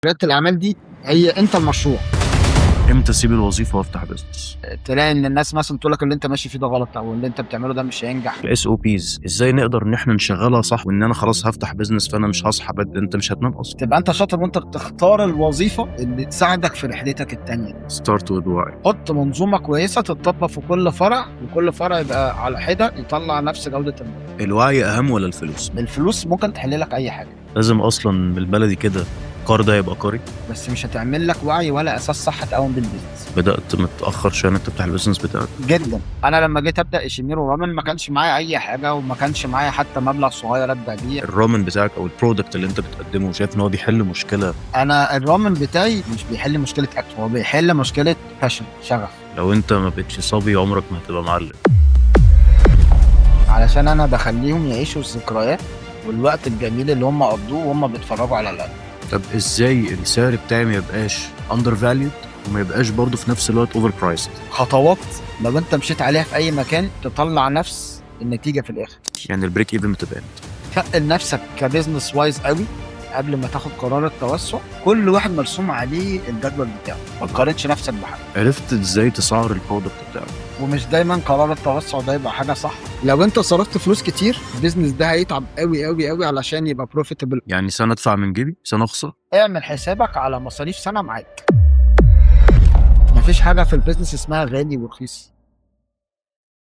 رياده الاعمال دي هي انت المشروع. امتى اسيب الوظيفة وافتح business؟ تلاقي ان الناس مثلا تقول لك اللي انت ماشي فيه ده غلط او اللي انت بتعمله ده مش هينجح. ال SOPs ازاي نقدر ان احنا نشغلها صح، وان انا خلاص هفتح business فانا مش هصحى بدري، انت مش هتنام اصلا. تبقى انت شاطر وانت بتختار الوظيفة اللي تساعدك في رحلتك التانية. start with why. حط منظومة كويسة تتطبق في كل فرع، وكل فرع يبقى على حده يطلع نفس جوده المنتج. الوعي اهم ولا الفلوس؟ الفلوس ممكن تحل لك اي حاجه، لازم اصلا بالبلدي كده القار ده يبقى قاري، بس مش هتعمل لك وعي ولا اساس صح تقوم بال business. بدات متاخر عشان انت تفتح ال business بتاعك جدا. انا لما جيت ابدا ايشيميرو رامن ما كانش معايا اي حاجه، وما كانش معايا حتى مبلغ صغير ابدا بيه. الرامن بتاعك او ال product اللي انت بتقدمه، شايف ان هو بيحل مشكله؟ انا الرامن بتاعي مش بيحل مشكلة اكل، هو بيحل مشكلة passion، شغف. لو انت ما بقتش صبي عمرك ما هتبقى معلم. علشان انا بخليهم يعيشوا الذكريات والوقت الجميل اللي هم قضوه وهم بيتفرجوا على الاكل. طب ازاي السعر بتاعي ما يبقاش undervalued وما يبقاش برضه في نفس الوقت overpriced؟ خطوات لو انت مشيت عليها في اي مكان تطلع نفس النتيجة في الاخر. يعني ال break even بتبقى امتى؟ تقل نفسك ك business wise قوي قبل ما تاخد قرار التوسع. كل واحد مرسوم عليه الجدول بتاعه، ما تقارنش نفسك بحد. عرفت ازاي تسعر ال product بتاعك؟ ومش دايما قرار التوسع ده يبقى حاجة صح. لو انت صرفت فلوس كتير ال business ده هيتعب قوي قوي قوي علشان يبقى profitable. يعني سنة ادفع من جيبي، سنة اخسر. اعمل حسابك على مصاريف سنة معاك. مفيش حاجة في ال business اسمها غالي ورخيص.